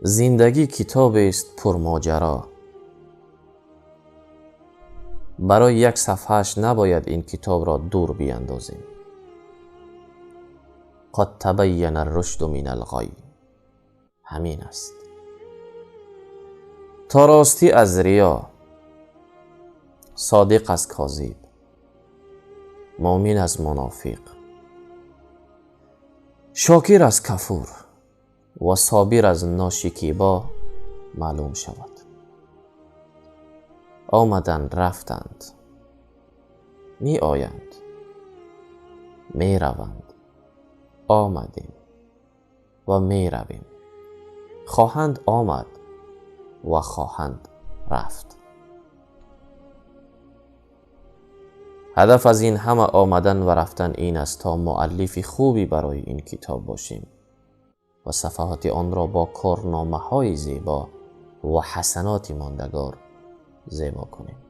Зиндагӣ китобест пурмоҷаро. Барои як сафҳааш набояд ин китобро дур биандозем. قد تبین الرشد من الغی. ҳамин аст. То ростӣ аз риё, содиқ аз козиб, муъмин аз мунофиқ, шокир аз кафур ва собир аз ношикибо маълум шавад. Омаданд, рафтанд, меоянд, мераванд, омадем ва меравем, хоҳанд омад ва хоҳанд рафт. Ҳадаф аз ин ҳама омадан ва рафтан ин аст, то муаллифи хубе барои ин китоб бошем ва сафҳаҳоти онро бо корномаҳои зебо ва ҳасаноти мондагор зебо кунем.